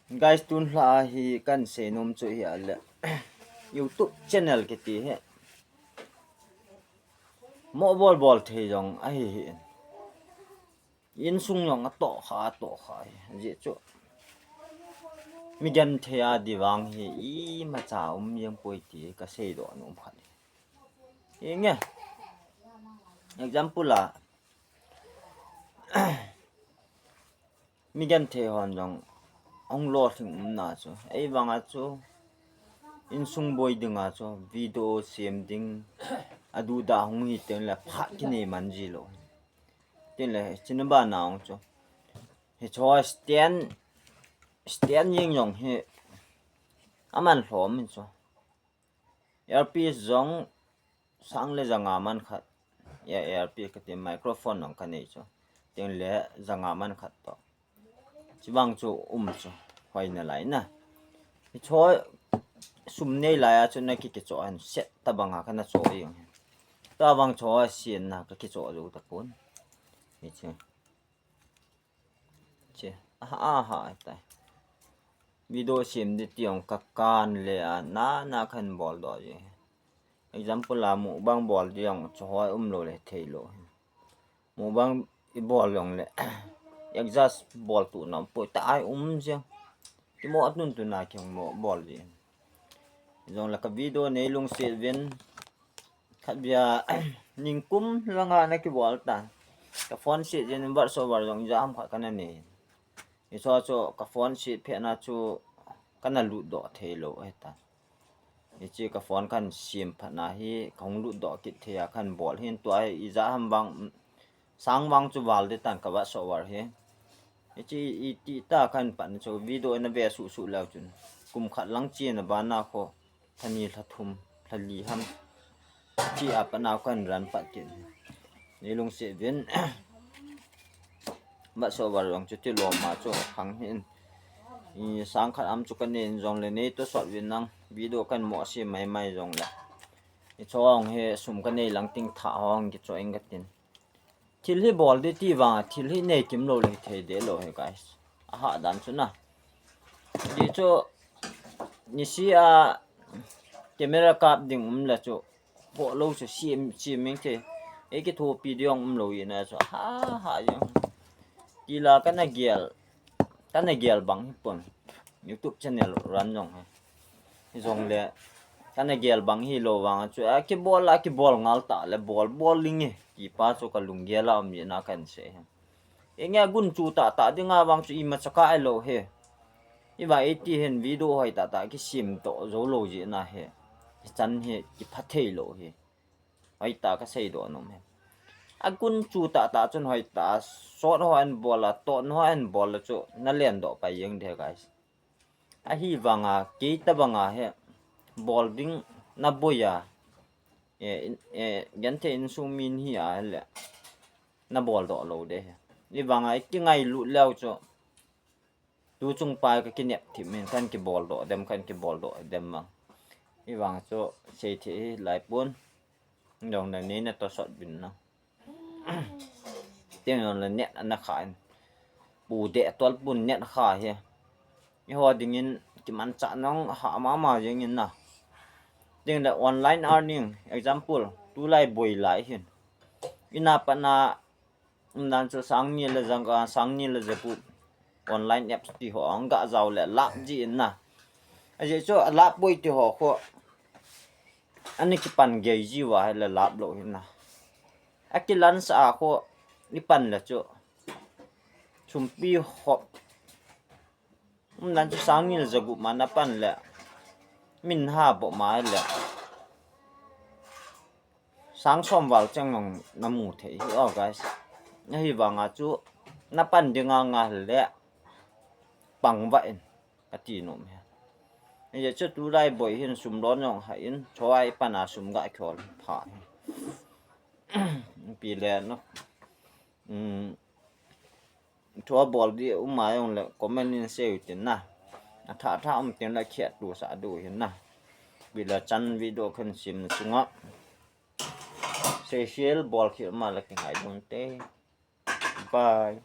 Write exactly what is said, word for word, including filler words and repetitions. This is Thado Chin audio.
Guys, tun lha hi kan seinom chu hi a le YouTube channel kiti hi mo bol bol thei jong ahi hi in. Insung jong atoh kha, atoh kha hi. Ajeh chu mi genthei a di vang hi imacha um jeng poi ti ka seidoh nom khat hi. Inge. Example a, mi genthei hon jong hung lolhing umna chu, ei vanga chu insung boi dinga chu video sem ding, aduda hung hi teng le phat kinei man ji lou. Tin le china bana hung chu hicho stand, stand jeng jong hi aman lhom in chu. Earpiece jong sang le janga man khat. Ya, earpiece kati, microphone jong kanei chu. Tin le janga man khat toh. Chibang chu um chu. Hoi nalai na. Hicho sum nei lai a chu na ki, kicho an set tabanga kana cho jong. Tabang cho a sien na ka kicho jou tapon. Hichu. Che, aha, aha, tai. Video sem di ti jong ka kan le a, na, na kan bol doh ji. Example a mukbang bol di jong chu hoi um lou le thei lou. Mukbang i bol jong le, adjust bol tu nom poi ta ai um jeng. Ti mo atun tu na keng mo bol di. Jong le ka video nei lungset vin. Khat bia ningkum langa na kibol ta. Ka phone set jin WhatsApp over jong jam khat kana nei. Hicho chu ka phone set phe na chu kana lut doh thei lou ahi ta. Hichi ka phone kan sem phat na hi ka hung lut doh kit thei a kan bol hin tua hi ija ham vang sang vang chu val de tan ka WhatsApp over hi. Hichi iti ta kan pan chu video na ve su su leu chun. Kum khat lang chi na bana kho. Lha ni, lha thum, lha li ham. Chi a pat nau kan ran pat kit. Nei lungset vin. WhatsApp over jong chu ti lom a chu khang hin. I sang khat am chu kan nei in jong le nei to sot vin nang. Video kan mo se mai mai jong le. I chong he sum kan nei lang ting tha hong ki cho ing ka tin. Thil hi bol di ti vang a, thil hi nei kim lou le hi thei de lou hi, guys. Aha dan chu na. Di chu, nisi a camera kap ding um le chu, bol lou chu sim, sim ming thei. Ei kithopi di jong um lou i na chu, ha, ha jong. Ti la kana gel, kana gel bang hi pon. YouTube channel run jong hi. Jong le, kana gel bang hi lou vang chu, a kibol a kibol ngal ta le bol, bol ling e. Ti pa chu ka lunggel a um ji na kan se hi. Enge gun chu ta ta dinga vang chu imacha ka ai lou he. I va iti hin video hoi ta ta kisim to jou lou ji na he. Chan he kipha thei lou he. Hoi ta ka sei do nom he. A gun chu ta ta chun hoi ta sot ho an bol a, to ho an bol a chu na len do pai jeng de, guys. Ahi vanga, kei ta vanga he, bol ding na boi a, e, in, e, genthei insung min hi a le, na bol doh lou de he. Ni vanga, i ki ngailut leu chu, tu chung pai ka ki nep thim min kan ki bol doh dem, kan ki bol doh dem vang. Ni vang chu, sei thei hi lai pon, dong na nei na to sot bin na. Tin jong le net ana kha in. Pu de tol pun net kha hi. I ho dingin kimancha nong ha mama jeng in na. Tin le online earning, example, tulai boi lai hin. Ina pat na, um, nan chu sang ni le jang, ah, sang ni le jagup online apps ti ho ang ga jao le lap ji in na. Ajeh chu lap boi ti ho kho. Ani kipan gei ji uva hi le lap lou hin na. A kilan sa a kho i pan le chu. Sumpi hop. Um, nan chu sang ni le jagup ma na pan le. Min ha bo ma le. Sang som val cheng nong na mu thei hi, oh, guys. Ahi vanga chu na pan dinga nga le. Pang va in. Ka ti nom hi. Ajeh chu tulai boi hin sum lon jong ha in, choi pana sum ga khol pha hi. Pi le no. Um, thua bol di um a jong le comment in sei u tin na. A tha tha um tin le khiat tu sa du hin na. Pi le chan video khan sim na chunga. Sei sial bol khi ma le ki ngai dun te. Bye.